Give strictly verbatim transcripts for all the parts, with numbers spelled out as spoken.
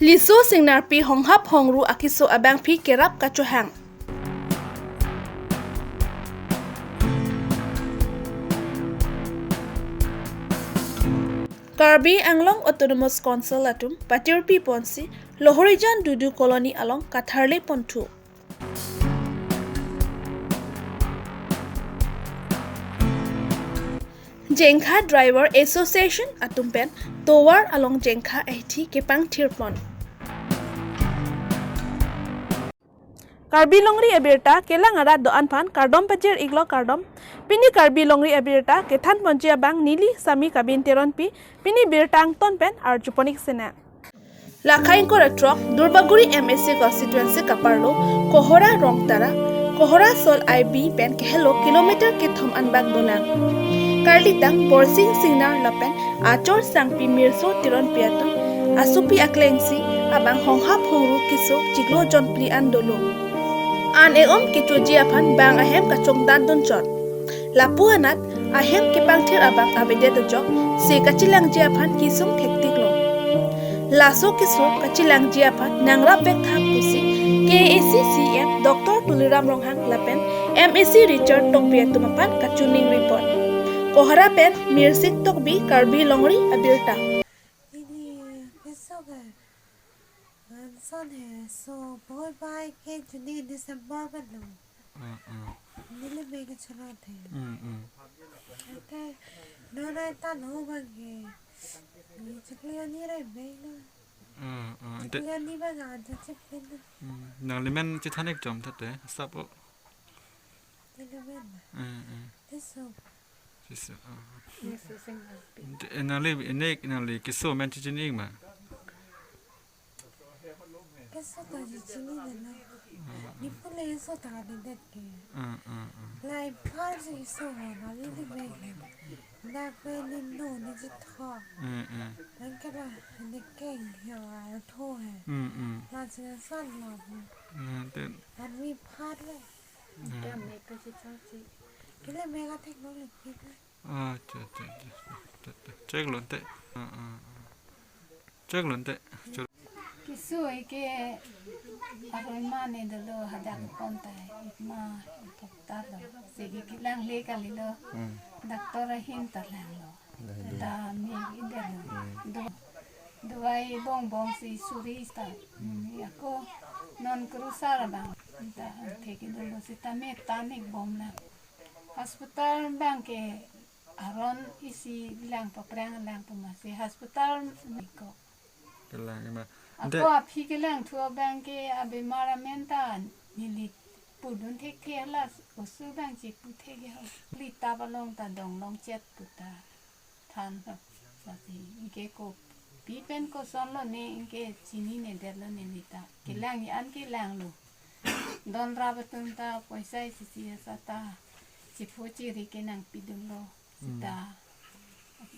Liso Singnarpi honghap hongru akeso abangpi kerap kachohang. Karbi Anglong Autonomous Council atum patirpi ponsi Lohorijan Dudu Colony along katharle ponthu. Jengkha Driver Association atum pen tovar along jengkha ahithi kepangthir pon. Karbi Longri abirta kelang arat do-an aphan kardom pajir iklo, kardom. Pini Karbi Longri abirta kethan ponji abang neli Sami Kabin Teronpi, pini birta angton pen arju pon ik sena. Lakhai ingkoi ra throk Durbaguri M A C constituency kaparlo Kohora Rongtara, Kohora Sol I B pen kehelo kilometer kethom anbak donang. Karlitang Borsing Singnar lapen Achor Sangpi Mirso Teronpi atum asopi aklengsi abang honghap hongru keso chiklo jonphli an dolo. An e-om kechoji aphan bang ahem kachongdat dunchot. Lapu anat ahem kepangthir abang avedet ajoksi kachelangji aphan kesung thektiklo. Laso keso kachelangji aphan nangrap vek tha pusi K A A C C E M Doctor Tuliram Ronghang lapen M A C Richard Tokbi atum aphan kachiningri pon. Kohora pen Mirsing Tokbi, Karbi Longri abirta. Ini besok, eh, Anson he, so boy bai ke June December balo. Mm, mm. Neli me ke chalo the. Mm, mm. Ate, no na ta no bang ke. Ni chikli ani rai be na. Mm, mm. Ante chikli ani bang aja chikli na. Mm. Nangli men chethan ik jom thate, sap o. Neli men. Mm, mm. Te so. Te so, ah. Ni so sing na pi. Ante, eh, nangli, eh, nek, nangli keso men chechini ik ma? Keso ta chechini de na. Ni pule keso ta de det ke. Ah, ah, ah. Lai par si keso ho na li li bag he. Dak pe ni no ni ji tho. Ah, ah. An ke ba ni keng he wa tho he. Mm, mm. La si na san la. Ah, te. An mi par le. Ah. Kele me ka thek lo le ke. Ah, cha, cha, cha, cha, cha. Chek lo ante. Ah, ah, ah. Chek lo ante. Chul- Keso ke aroi ma ne dolo hadak pon ta ikma thok ta lo. Si ke kelang le kali lo. Hmm. Doctor ahin ta lang lo. Lah, lah. Ta me ide lo. Hmm. Do, dawai bong bong si suri ta. Hmm, ako non krusar bang. Ta thek dolo seta me ta nik bom na. Hospital bang ke aron isi lang paprang lang puma si hospital niko. Kelang ima. Ako ante aphi kelang thu abang ke abimar amen ta neli pudun thekthe hala oso bang chepu thek ho. Lita palong ta dong long chet puta than ho. Lasi ingke kopi pen koson lo ne ingke chini ne det lo ne lita. Kelang i an kelang lo. Don rap atum ta poisa isi isi asa ta chipho chiri ke nangpi dun lo. Seta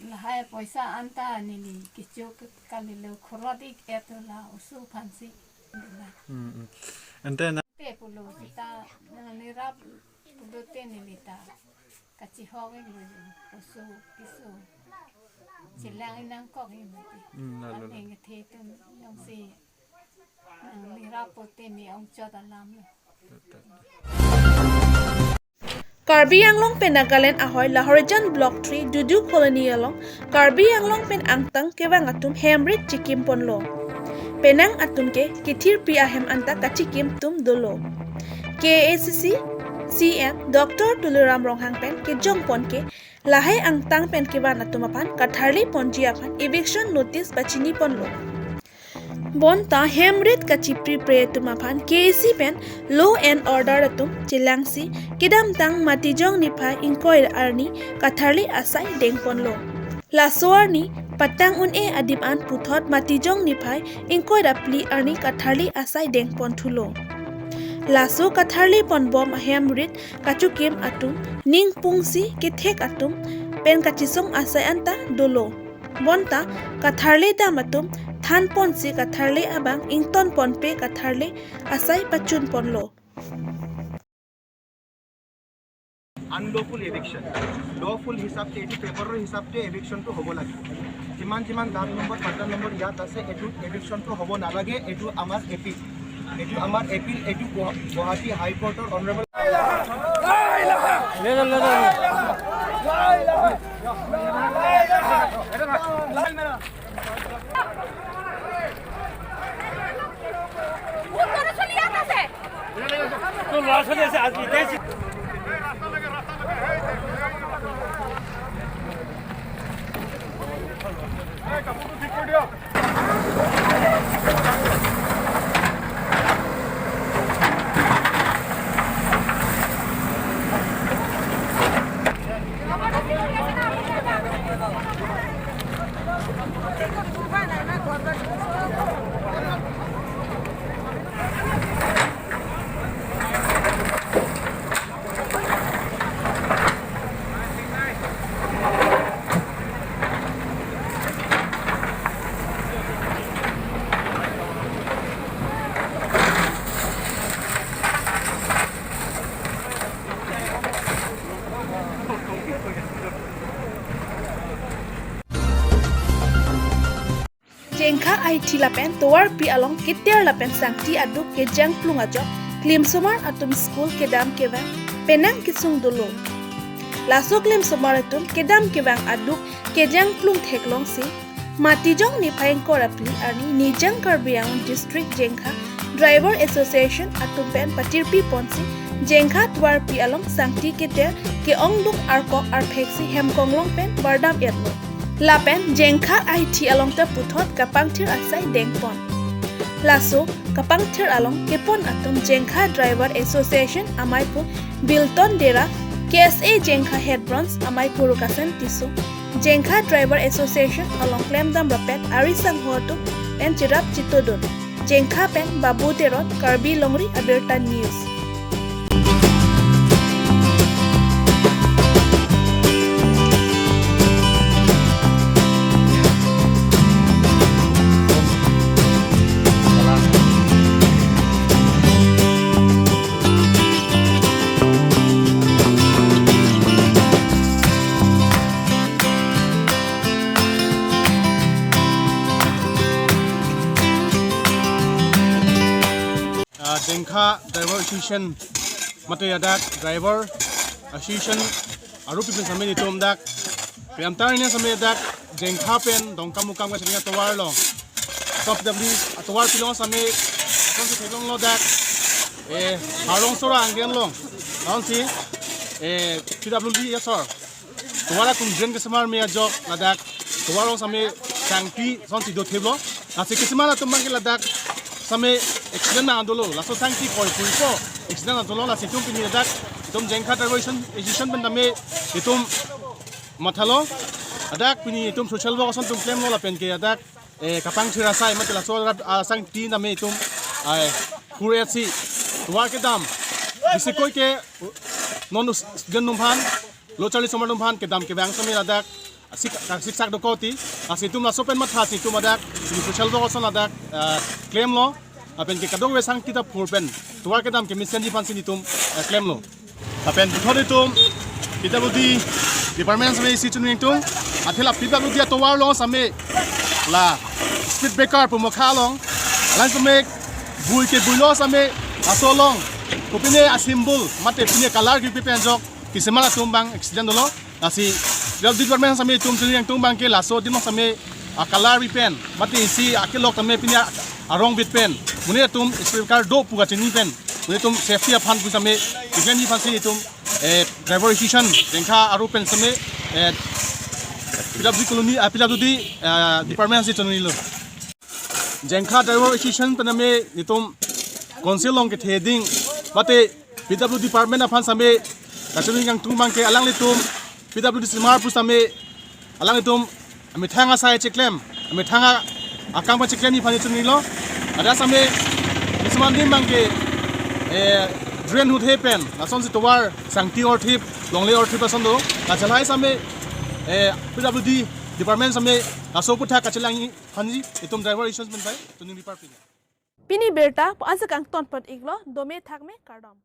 lahai poisa anta neli kecho ke kali lo khorot ik et la oso aphan si. Hmm, hmm. Ante na te pulo seta neli rap pulo te neli ta kachihok ik lo oso keso. Chelang inang kok ik mati. Hmm, lalu. An eng the tum jongsi neli rap po te me ongchot alam lo. Karbi Anglong pen Nagaland ahoi Lahorijan Block three Dudu Colony along Karbi Anglong pen angtang kevang atum hem rit chikim ponlo. Penang atum ke kethirpi ahem anta kachikim tum dolo. K A A C C E M Doctor Tuliram Ronghang pen kejong pon ke lahai angtang pen kevan atum aphan katharli ponji aphan eviction notice pachini ponlo. Bonta hem rit kachipri pre atum aphan K A A C pen law and order atum chelangsi kedamtang Matijong niphai ingkoi arni katharli asai dengponlo. Laso arni patang un-e adim an puthot Matijong niphai ingkoi ra phli arni katharli asai dengponthulo. Laso katharli ponbom ahem rit kachikim atum ning pungsi kethek atum pen kachisong asai anta dolo. Bonta katharli dam atum than ponsi katharli abang ington ponpe katharli asai pachun ponlo. Unlawful eviction. Lawful হিচাপতে এইটো পেপাৰৰ হিচাপতে এভিকশ্যনটো হ'ব লাগিব। যিমান যিমান গাঁও নম্বৰ, পাঁচটা নম্বৰ ইয়াত আছে, এইটো এভিকশ্যনটো হ'ব নালাগে। এইটো আমাৰ এপিল, এইটো আমাৰ এপিল, এইটো গুৱা- গুৱাহাটী হাইকোৰ্টৰ honourable Jengkha Ahithi lapen tovarpi along keter lapen sangti aduk kejangplung ajok klimsomar atum school kedam kevang penang kesung dolo. Laso klimsomar atum kedam kevang aduk kejangplung theklongsi Matijong niphai ingkoi ra phli arni Nijang Karbi Anglong District Jengkha Driver Association atum pen patirpi ponsi Jengkha tovarpi along sangti keter ke-ongduk arkok arphek si hem konglong pen bardam etlo. Lapen Jengkha Ahithi along ta puthot kapangthir asai dengpon. Laso kapangthir along kepon atum Jengkha Driver Association amei pu Bilton Dera, K S A Jengkha Head Branch amei pu Rukasen Tisso, Jengkha Driver Association along klemdam rapet ari sangho atum pen cherap chitodun. Jengkha pen Babu Teron, Karbi Longri Abirta News. Ah, Jengkha Driver Association mate ladak Driver Association arupi pen same netum dak, pemtar ini same dak Jengkha pen Dongkamukam kachiningri atovar along, so P W D atovarpi along same ason si theklonglo dak, eh, Harlong sora anggen along, lason si, eh, P W D asor tovar akung drain kesemar me ajok ladak tovar along same sangti ason si dothiplo. Lasi kesemar atum abangke ladak same accident nang dolo. Laso sangti koi pui po accident nang dolo. Lasi itum pini ladak itum Jengkha Driver Association pen tame itum mathalo. Ladak pini itum social work ason itum klemlo lapen ke ladak, eh, kapangthir asai mate laso rat, ah, sangti tame itum, ah, kur-etsi tovar kedam. Bisikoi ke non student atum aphan, lo charli somar atum aphan kedam kevang same ladak sik, siksak dokok ti. Lasi itum laso pen matha si itum ladak social work ason ladak, ah, klemlo. Lapen ke kadokave sangti ta phur pen tovar kedam kemesenji aphan si netum, eh, klemlo. Lapen puthot itum P W D department same isi chuningtung, athe la P W D atovar along same la speed breaker pu mokha along, la same bui ke builo same laso along kopine a-symbol mate pine color kepi pen ajok kesemar atum abang accident dolo. Lasi P W D department same itum chuningtung abangke laso adim same a-color pi pen mate isi akelok tame pine a-, arong bit pen, monit atum speed breaker do pu kachini pen, monit atum safety aphan pu same keklemji aphan si itum, eh, Driver Association Jengkha aru pen same, eh, P W D colony, ah, P W D, ah, department si chunilo. Jengkha Driver Association pen tame netum council along kethe ding mate P W D department aphan same kachiningtung abangke alanglitum P W D semar pu same alanglitum amethang asai cheklem, amethang a-, akam pacheklemji aphan chunilo. Ladak same kesemar adim abangke, eh, drain ahut he pen lason si tovar sangti orthip, longle orthip ason do. Kachelai same, eh, P W D department same laso aputhak kachelangji aphan si itum Driver Association pen pai tuning department. Pini birta pu ajak angton pon iklo, dome thakme, kardom.